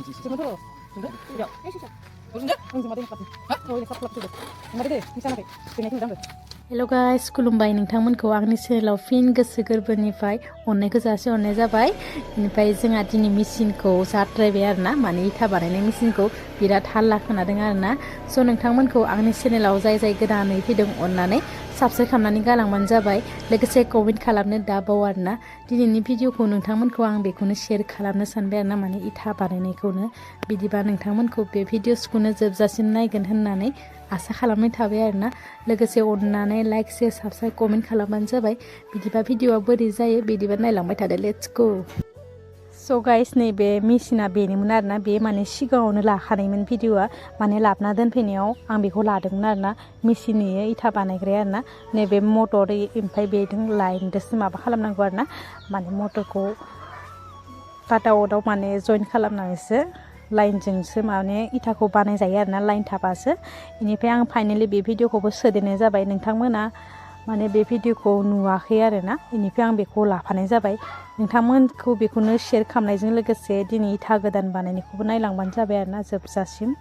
Cuma terus. Ya. Udah? Langsung mati empat. Hah? Oh, ini satu tuh. Mati deh, bisa nanti. Sini aku udah. हेल' guys खुलुमबाय नोंथांमोनखौ आंनि चेनेलाव फिन गोसो गोरबोनिफ्राय अननायखौ जासिहरनाय जाबाय। बेनिफ्राय जोंहा दिनै मेसिनखौ जाद्रायबाय आरोना, माने इथा बानायनाय मेसिनखौ बिराद हाल्ला खोनादों आरोना। स' नोंथांमोनखौ आंनि चेनेलाव जाय गोदानै फैदों अननानै साबस्क्राइब खालामनानै गालांबानो जाबाय, लोगोसे कमेन्ट खालामनो दाबाव आरोना। दिनैनि भिडिअखौ नोंथांमोनखौ आं बेखौनो शेयार खालामनो सानबाय आरोना, माने इथा बानायनायखौनो। बिदिबा नोंथांमोनखौ बे भिडिअसखौनो जोबजासिम नायगोन होननानै आसा खालामनाय थाबाय आरोना। लोगोसे अननानै लाइक शेयार साबस्क्राइब कमेन्ट खालामबानो जाबाय। बिदिबा भिडिअआ बोरै जायो बिदिबा नायलांबाय थादो। Let's go. स' गाइस नैबे मेसिना बेनोमोन आरोना, बे माने सिगाङावनो लाखानायमोन भिडिअआ, माने लाबोना दोनफैनायाव आं बेखौ लादोंमोन आरोना। मेसिननि इथा बानायग्राया आरोना। नैबे मटर ओमफ्राय बेजों लाइनजोंसो माबा खालामनांगौ आरोना, माने मटरखौ काटाउटआव माने जइन खालामनानैसो लाइनजोंसो माने इथाखौ बानाय जायो आरोना, लाइन थाबासो। बेनिफ्राय आं फाइनालि बे भिडिअखौबो सोदेरनाय जाबाय। नोंथांमोना माने बे भिडिअखौ नुवाखै आरोना, बेनिफ्राय आं बेखौ लाफानाय जाबाय। नोंथांमोनखौ बेखौनो शेयार खालामनायजों लोगोसे दिनै इथा गोदान बानायनायखौबो नायलांबानो जाबाय आरोना जोबजासिम।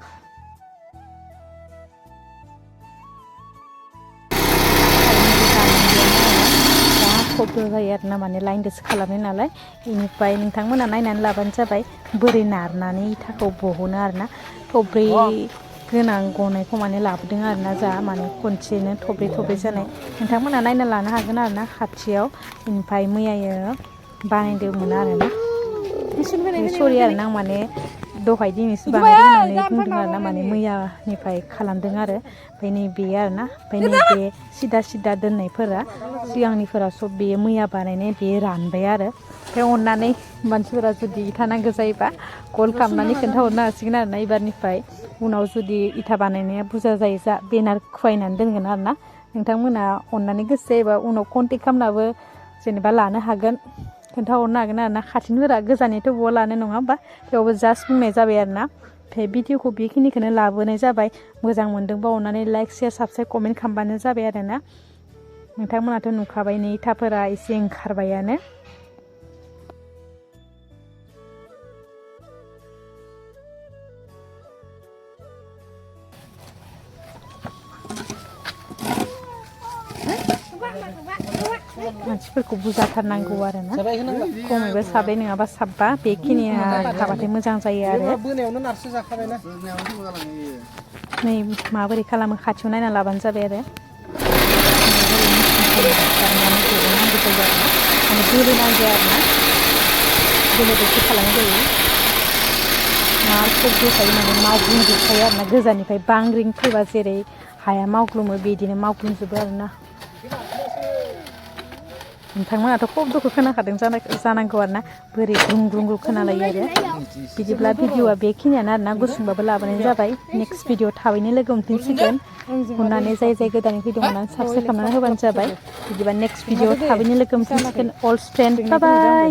खब्द जायो आरोना, माने लाइनजोंसो खालामनाय नालाय। बेनिफ्राय नोंथांमोना नायनानै लाबानो जाबाय बोरै नारनानै इथाखौ बहनो आरोना। थब्रै गोनां गनायखौ माने लाबोदों आरोना, जा माने खनसेनो थब्रै जानाय। नोंथांमोना नायना लानो हागोन आरोना खाथियाव। बेनिफ्राय मैयायो बानायदोंमोन आरोना। सरि आरोना, आं माने दहाय दिनैसो बानायदों होननानै बुंदों आरोना, माने मैयानिफ्राय खालामदों आरो। ओमफ्राय नैबे आरोना, ओमफ्राय नैबे सिदा दोननायफोरा सिगांनिफोरा सब बेयो मैया बानायनाय, बेयो रानबाय आरो। ओमफ्राय अननानै मानसिफोरा जुदि इथा नांगौ जायोबा कल खालामनानै खोन्थाहरनो हासिगोन आरोना। एबारनिफ्राय उनाव जुदि इथा बानायनाया बुरजा जायो जा बेनार खुवायनानै दोनगोन आरोना। नोंथांमोना अननानै गोसो जायोबा उनाव कन्टेक्ट खालामनाबो जेनेबा लानो हागोन, खोन्थाहरनो हागोन आरोना। खाथिनिफोरा गोजाननिथ' बहा लानो नङा होमबा, थेवबो जास्ट बुंनाय जाबाय आरोना। ओमफ्राय भिडिअखौ बेखिनिखौनो लाबोनाय जाबाय। मोजां मोनदोंबा अननानै लाइक शेयार साबस्क्राइब कमेन्ट खालामबानो जाबाय आरोना। नोंथांमोनाथ' नुखाबाय नै इथाफोरा एसे ओंखारबायानो। मानसिफोरखौ बुजाथारनांगौ आरोना, खमैबो साब्रै नङाबा साबा बेखिनिया थाबाथाय मोजां जायो आरो। नै माबोरै खालामो खाथियाव नायना लाबानो जाबाय आरो। माने बोलो नांगौ आरोना, बोलोजोंसो खालामनाय जायो। मारखौ बोखायो माने मावग्लुंजोबखायो आरोना, गोजाननिफ्राय बांग्रिं फैबा जेरै हाया मावग्लुमो बिदिनो मावग्लुंजोबो आरोना। नोंथांमोनाथ' खब्दखौ खोनाखादों जानांगौ आरोना, बोरै ग्रुं खोनालायो आरो। बिदिब्ला भिडिअआ बेखिनियानो आरोना, गुसुंबाबो लाबोनाय जाबाय। नेक्स्ट भिडिअ थाबैनो लोगो मोनफिनसिगोन। अननानै जाय गोदानै फैदों अननानै साबस्क्राइब खालामनानै होबानो जाबाय। बिदिबा नेक्स्ट भिडिअ थाबैनो लोगो मोनफिनसिगोन। अल फ्रेन्ड बाय बाय।